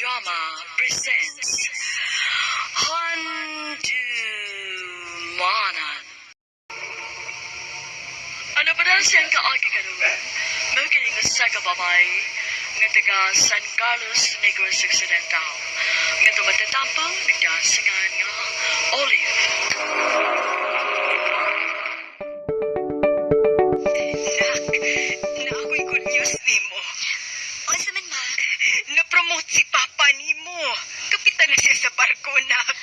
Drama presents Handumanan. Ano pa daw siyang kaagi karon? Mao kini nga usa ka babae nga taga San Carlos, Negros Occidental, nga tumatatampang nagdasingan nga Olive. Nak, na ako'y good news nimo. Unsa man, ma? Na-promote si Papa nimo. Kapitan na siya sa barko, nak.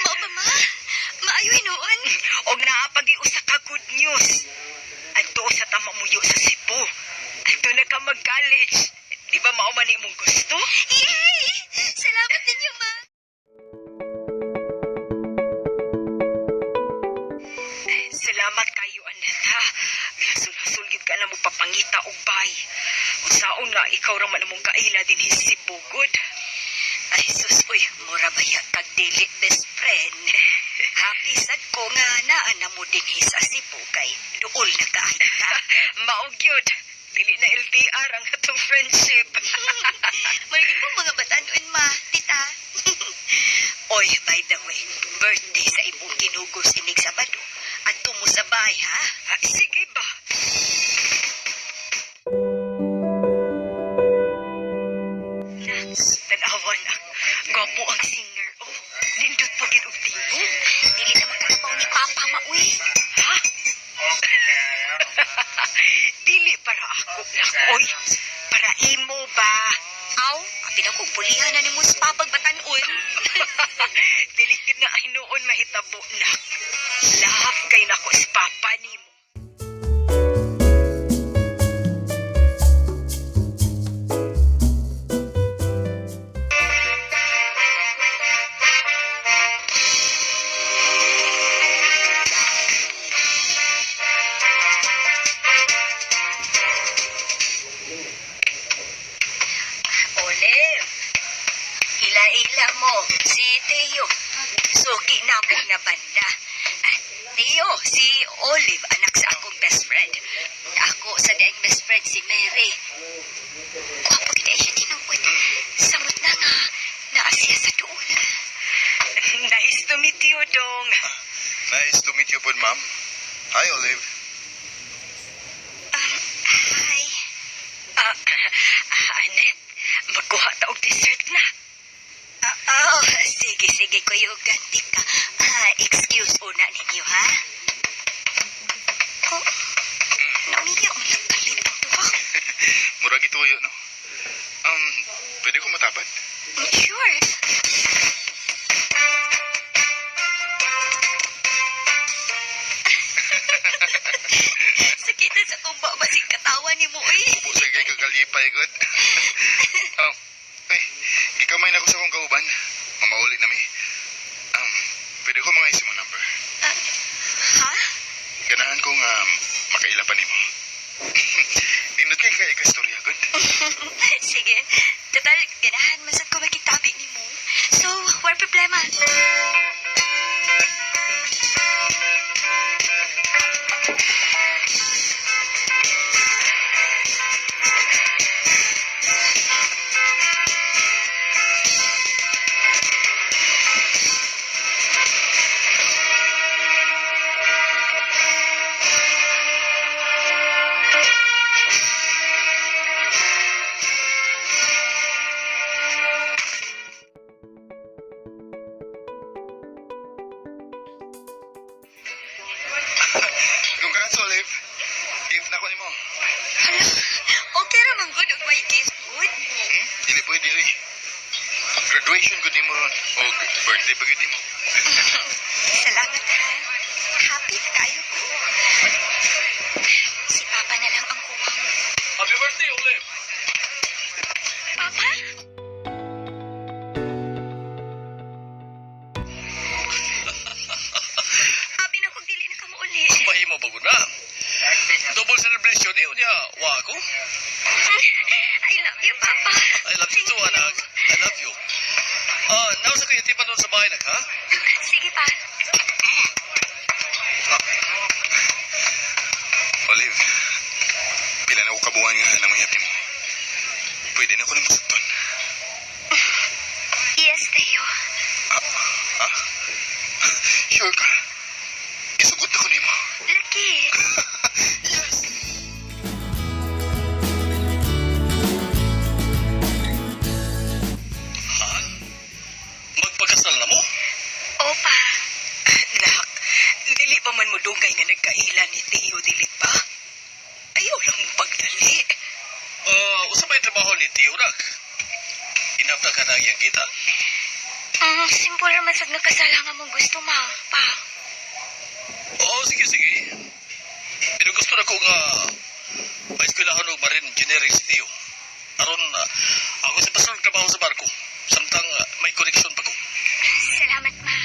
Mao ba, ma? Maayo hinuon. Og naa pag usa ka good news. Adto sa tamamuyo sa Cebu. Adto na ka mag-college. Di ba mao man imong gusto? Yay! Salamat ninyo, ma. Salamat kayo, Anet, ha. Hasul-hasul gid ka na mo papangita og bay. Usaon na ikaw ra man among kaila dinhi sa Cebu, good. Ay, sus, uy, mura ba ya tag dili best friend? Happy sad ko nga naa na mo dinhi sa Cebu kay duol na kaayo ta. Mao gyud. Dili na LDR ang atong friendship. Marigid mo mga batanon, ma, tita. Oy, by the way, birthday sa imong kinugos inig Sabado. Adto mo sa bahay, ha? Ah, sige ba? Nats, tanawa na. Gwapo ang singer. Oh, nindot pa gid og tingog. Dili na makalabaw ni Papa, ma, uy. Ha? Dili para ako nak, oy. Para imo ba? Aw, apil akong pulihan na ni mo sa papag batanon. Dili gid na hinuon mahitabo nak. Love kay nako si Papa nimo. Olive, ila-ila mo si Teo. Suki na mo na banda. Ah, Teo, si Olive, anak sa akong best friend. Ako sa daing best friend si Mary. Gwapo kita siya tinuod. Samot na nga, naa siya sa duol. Nice to meet you, Dong. Nice to meet you po, ma'am. Hi, Olive. Hi. Ah, Anet, magkuha ta og dessert na. Ah, oh, sige, sige, kuya, ganti ka. Ah, excuse una ninyo, ha? Oh, naumiya man lang kalit ang duha. Mura gituyo, no? Pwede ko matapat? Sure. Sakit na sa kumba, basig katawa ni mo, eh. Ubo sa kay kagalipay, good. Oh, eh, gikamay na ko sa akong kauban. Mamauli na mi. Pwede ko mga isi mo number. Ah, ha? Ganahan ko nga makaila pa nimo. Nindot kay kay ka-istorya, good? Sige. Total, ganahan man sad ko makitabi ni mo. So, wala problema. Congrats, Olive. Gift na ko nimo. Hala, okay ra man gud og may gift gud. Hmm? Dili pwede, oy. Graduation gud nimo ron. O birthday pa gud nimo. Salamat ha. Happy kayo ko. Si Papa na lang ang kuwang. Happy birthday, Olive! Papa? Abi na kung dili na ka mo uli. Mahimo ba na? Double celebration eh, unya, wa ako. I love you, Papa. I love you too, anak. I love you. Ah, now sa kayo, tipan doon sa bahay, nak, ha? Sige pa. Olive, pila na ko kabuan nga nanguyab nimo. Pwede na ko nimo sugton. Ha? Sure ka? Isugot na ko nimo. Lagi. Yes! Ha? Magpakasal na mo? Opa. Nak, dili pa man mo dugay nga nagkaila ni Teo, dili pa? Ayaw lang mo pagdali. Usa ba yung trabaho ni Tio Rak? Inapta ka na iyang kita. Simple raman sad nga kasala nga mong gusto, ma. Pa. Oo, sige, sige. Pero gusto na ko nga paeskwelahan og marine engineering si Tio. Aron, ako sa pasulog trabaho sa barko. Samtang may connection pa ko. Salamat, ma.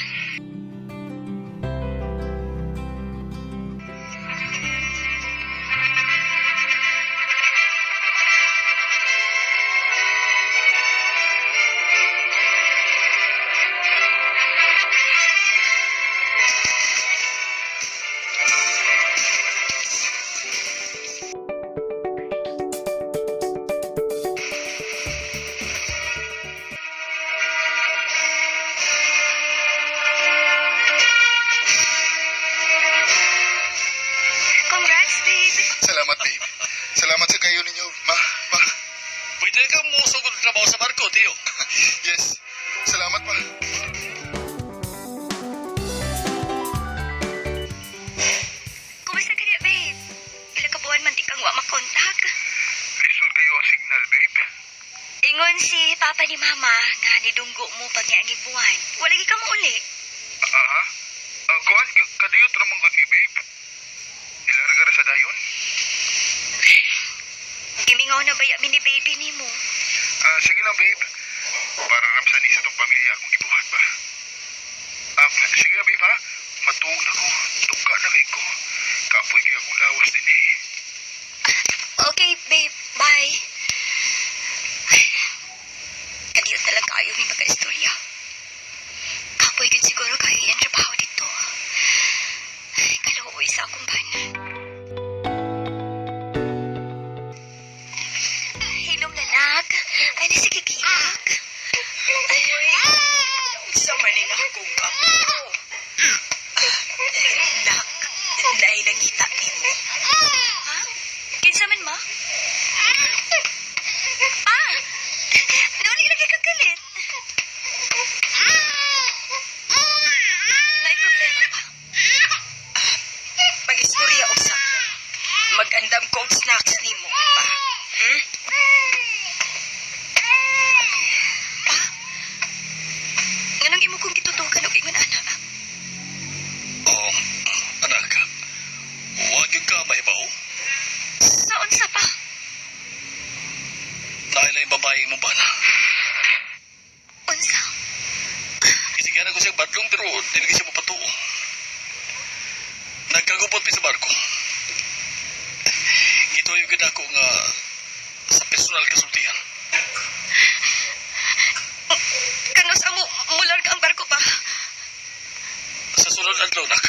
Congrats, babe. Salamat, babe. Salamat sa kayo ninyo, ma, pa. Pwede ka mo sugod og trabaho sa barko, Tio. Yes. Salamat, pa. Kumusta ka niya, babe? Pila ka buwan man di kang wa makontak. Lisod kayo ang signal, babe. Ingon si Papa ni Mama nga nidunggo mo pag niya ang buwan. Wala gi ka mo uli. Aha. Kuan, kadiyot ramang gud ni, babe. Ilarga ra sa dayon. Gimingaw na baya mi ni baby nimo. Ah, sige lang, babe. Para ramsan ni sa tong pamilya akong gibuhat ba. Sige na, babe, ha? Matuog na ko. Duka na kay ko. Kapoy kay akong lawas din eh. Okay, babe. Bye. Ay, kadiyot na lang kayo may magka-istorya. Kapoy gud siguro kayo iyang trabaho dito. Ay, kaluoy sa akong ban. Hilom lanak. Ay, na sige, kinak. Uy, unsa man ning akong apo? Nak, naay nangita nimo. Ha? Kinsa man ma? Pa! Nauli lagi kang galit. May problema pa. Pag-istorya usab. Mag-andam ko og snacks nimo pa. Hmm? Pa? Nganong imo kong gitutukan og ingon ana? Oh, anak. Huwag yun ka mahibaw. Sa unsa pa? Dahil ay babae mo ba na? Unsa? Isigyan ko siyang badlong pero dili siya mapatuo. Nagkagupot mi sa barko. Gituyo gid ako nga sa personal kasultihan. Kanus amo mular ka ang barko pa. Sa sunod adlaw nak.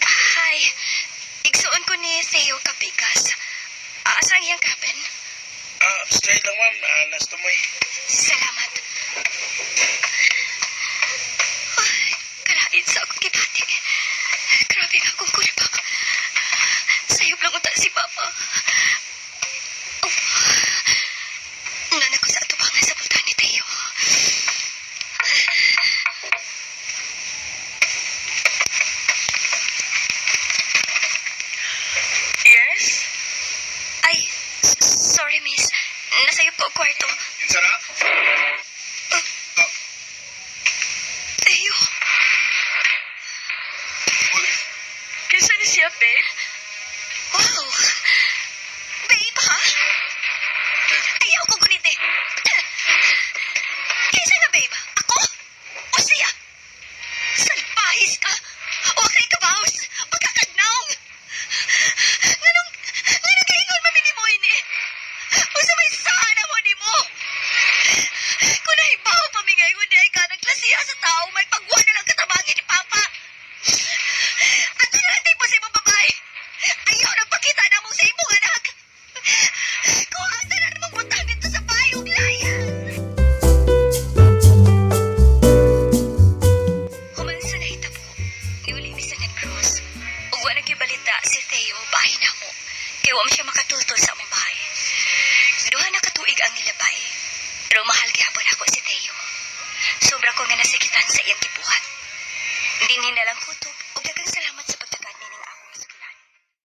Hi. Igsuon ko ni Theo Kapikas. Asa ang iyang cabin? Ah, straight lang ma'am. Ah, nas tumoy. Salamat. Ay, kalain sa akong gibati. Grabe nga akong kulpa. Sayop lang unta si Papa. Oh. Nana ko sa atubangan sa pultahan ni Teo. Yes? Ay, sorry miss. Nasayop ko ang kwarto. Sarap? Teo. Olive, Kinsa ni siya, babe? Wow. Babe, ha? babe. Ayaw ko gunite. Kinsa nga, babe? Ako? O siya? Salpahis ka? O kay kabaos? Pagkakadnaong? Nganong kaingon maminimo ini? O sa may sana mo ni mo? Kung nahibaw pa mi ngayon, di ay ka nagklasiha sa tao, may pagwa na lang. sa iyang gibuhat. Dinhi na lang ko